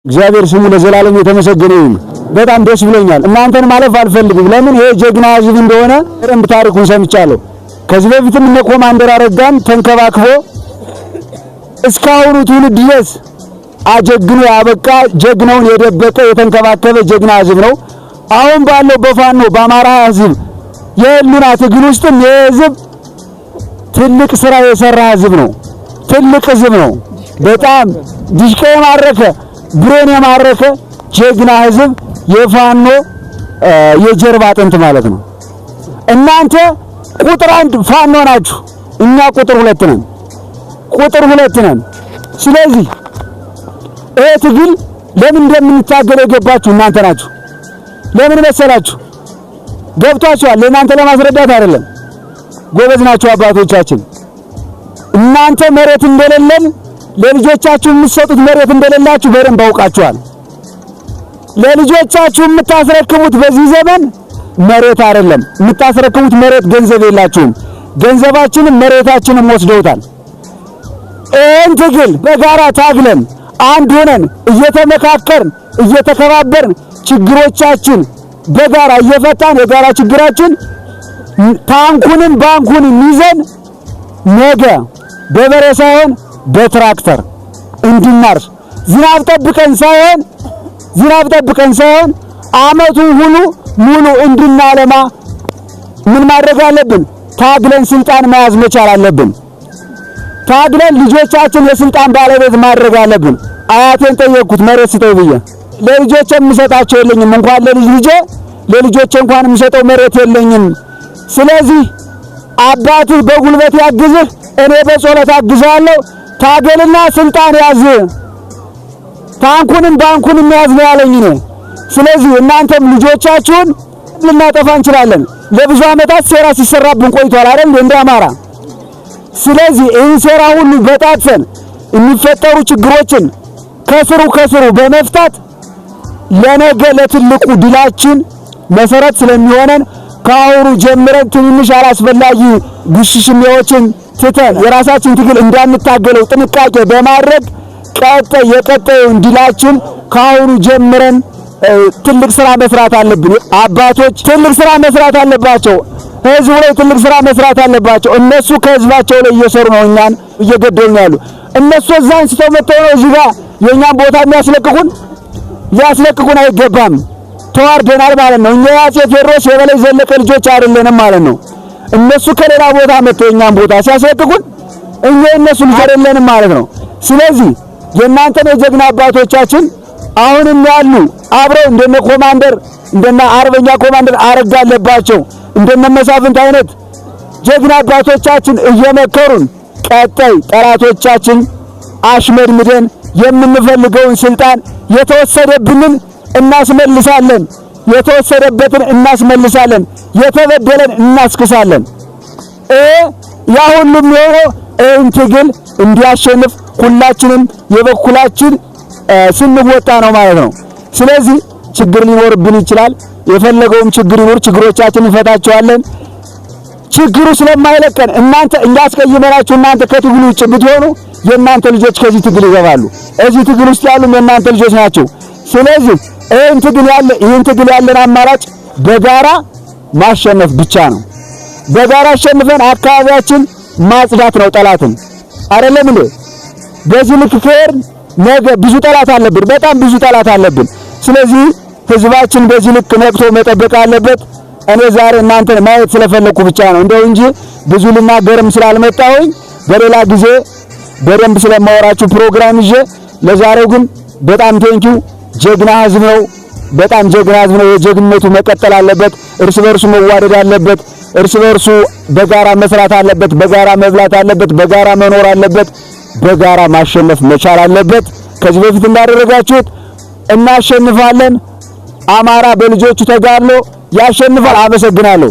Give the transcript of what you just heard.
እግዚአብሔር ስሙ ለዘላለም የተመሰገነ ይሁን። በጣም ደስ ብሎኛል። እናንተን ማለፍ አልፈልግም። ለምን ይሄ ጀግና ህዝብ እንደሆነ በደንብ ታሪኩን ሰምቻለሁ። ከዚህ በፊትም እነ ኮማንደር አረጋን ተንከባክቦ እስካሁኑ ትውልድ ድረስ አጀግኖ ያበቃ፣ ጀግናውን የደበቀ፣ የተንከባከበ ጀግና ህዝብ ነው። አሁን ባለው በፋኖ በአማራ ህዝብ የህልውና ትግል ውስጥም ይሄ ህዝብ ትልቅ ስራ የሰራ ህዝብ ነው። ትልቅ ህዝብ ነው። በጣም ዲሽቃ የማረከ፣ ብሬን የማረከ ጀግና ህዝብ፣ የፋኖ የጀርባ አጥንት ማለት ነው። እናንተ ቁጥር አንድ ፋኖ ናችሁ። እኛ ቁጥር ሁለት ነን። ቁጥር ሁለት ነን። ስለዚህ ይሄ ትግል ለምን እንደምንታገል የገባችሁ እናንተ ናችሁ። ለምን መሰላችሁ? ገብቷችኋል። ለእናንተ ለማስረዳት አይደለም። ጎበዝ ናችሁ አባቶቻችን። እናንተ መሬት እንደሌለን፣ ለልጆቻችሁ የምትሰጡት መሬት እንደሌላችሁ በደንብ አውቃችኋል። ለልጆቻችሁ የምታስረክቡት በዚህ ዘመን መሬት አይደለም የምታስረክቡት መሬት፣ ገንዘብ የላችሁም። ገንዘባችንም መሬታችንም ወስደውታል። ይህን ትግል በጋራ ታግለን፣ አንድ ሆነን፣ እየተመካከርን፣ እየተከባበርን፣ ችግሮቻችን በጋራ እየፈታን፣ የጋራ ችግራችን ታንኩንም ባንኩንም ይዘን ነገ በበሬ ሳይሆን በትራክተር እንድናርስ፣ ዝናብ ጠብቀን ሳይሆን አመቱ ሁሉ ሙሉ እንድናለማ ምን ማድረግ አለብን? ታግለን ስልጣን መያዝ መቻል አለብን። ታግለን ልጆቻችን የስልጣን ባለቤት ማድረግ አለብን። አያቴን ጠየቅኩት መሬት ስጠው ብዬ። ለልጆቼ የምሰጣቸው የለኝም፣ እንኳን ለልጅ ልጄ ለልጆቼ እንኳን የምሰጠው መሬት የለኝም። ስለዚህ አባትህ በጉልበት ያግዝህ፣ እኔ በጸሎት አግዝሃለሁ። ታገልና ስልጣን ያዝ፣ ታንኩንም ባንኩንም ያዝ ነው ያለኝ እኔ። ስለዚህ እናንተም ልጆቻችሁን ልናጠፋ እንችላለን። ለብዙ ዓመታት ሴራ ሲሰራብን ቆይቷል አይደል እንደ አማራ። ስለዚህ ይህን ሴራ ሁሉ በጣጥሰን፣ የሚፈጠሩ ችግሮችን ከስሩ ከስሩ በመፍታት ለነገ ለትልቁ ድላችን መሰረት ስለሚሆነን ከአሁኑ ጀምረን ትንንሽ አላስፈላጊ ጉሽሽሜዎችን ትተን የራሳችን ትግል እንዳንታገለው ጥንቃቄ በማድረግ ቀጣይ የቀጣዩን ድላችን ከአሁኑ ጀምረን ትልቅ ስራ መስራት አለብን። አባቶች ትልቅ ስራ መስራት አለባቸው። ህዝቡ ላይ ትልቅ ስራ መስራት አለባቸው። እነሱ ከህዝባቸው ላይ እየሰሩ ነው፣ እኛን እየገደሉ ያሉ። እነሱ እዛ አንስተው መጥተው ነው እዚህ ጋር የእኛን ቦታ የሚያስለቅቁን። ሊያስለቅቁን አይገባም። ተዋርደናል ማለት ነው። እኛ የአፄ ቴዎድሮስ የበላይ ዘለቀ ልጆች አይደለንም ማለት ነው። እነሱ ከሌላ ቦታ መጥተው የእኛን ቦታ ሲያስለቅቁን እኛ የእነሱ ልጅ አይደለንም ማለት ነው። ስለዚህ የእናንተን የጀግና አባቶቻችን አሁንም ያሉ አብረው እንደነ ኮማንደር፣ እንደነ አርበኛ ኮማንደር አረጋ አለባቸው፣ እንደነ መሳፍንት አይነት ጀግና አባቶቻችን እየመከሩን ቀጣይ ጠላቶቻችን አሽመድምደን የምንፈልገውን ስልጣን የተወሰደብንን እናስመልሳለን። የተወሰደበትን እናስመልሳለን። የተበደለን እናስክሳለን። ያ ሁሉም የሆነው ይህን ትግል እንዲያሸንፍ ሁላችንም የበኩላችን ስንወጣ ነው ማለት ነው። ስለዚህ ችግር ሊኖርብን ይችላል። የፈለገውም ችግር ይኖር፣ ችግሮቻችንን እንፈታቸዋለን። ችግሩ ስለማይለቀን እናንተ እኛ አስቀይመናችሁ እናንተ ከትግሉ ውጭ ብትሆኑ የእናንተ ልጆች ከዚህ ትግል ይገባሉ። እዚህ ትግል ውስጥ ያሉም የእናንተ ልጆች ናቸው። ስለዚህ ይህን ትግል ያለን አማራጭ በጋራ ማሸነፍ ብቻ ነው። በጋራ አሸንፈን አካባቢያችን ማጽዳት ነው ጠላትን። አይደለም እንዴ? በዚህ ልክ ከሄድን ነገ ብዙ ጠላት አለብን፣ በጣም ብዙ ጠላት አለብን። ስለዚህ ህዝባችን በዚህ ልክ ነቅቶ መጠበቅ አለበት። እኔ ዛሬ እናንተን ማየት ስለፈለኩ ብቻ ነው እንደው እንጂ ብዙ ልናገርም ስላልመጣሁኝ በሌላ ጊዜ በደንብ ስለማወራችሁ ፕሮግራም ይዤ፣ ለዛሬው ግን በጣም thank you። ጀግና ህዝብ ነው። በጣም ጀግና ህዝብ ነው። የጀግንነቱ መቀጠል አለበት። እርስ በርሱ መዋደድ አለበት። እርስ በርሱ በጋራ መስራት አለበት። በጋራ መብላት አለበት። በጋራ መኖር አለበት። በጋራ ማሸነፍ መቻል አለበት። ከዚህ በፊት እንዳደረጋችሁት እናሸንፋለን። አማራ በልጆቹ ተጋድሎ ያሸንፋል። አመሰግናለሁ።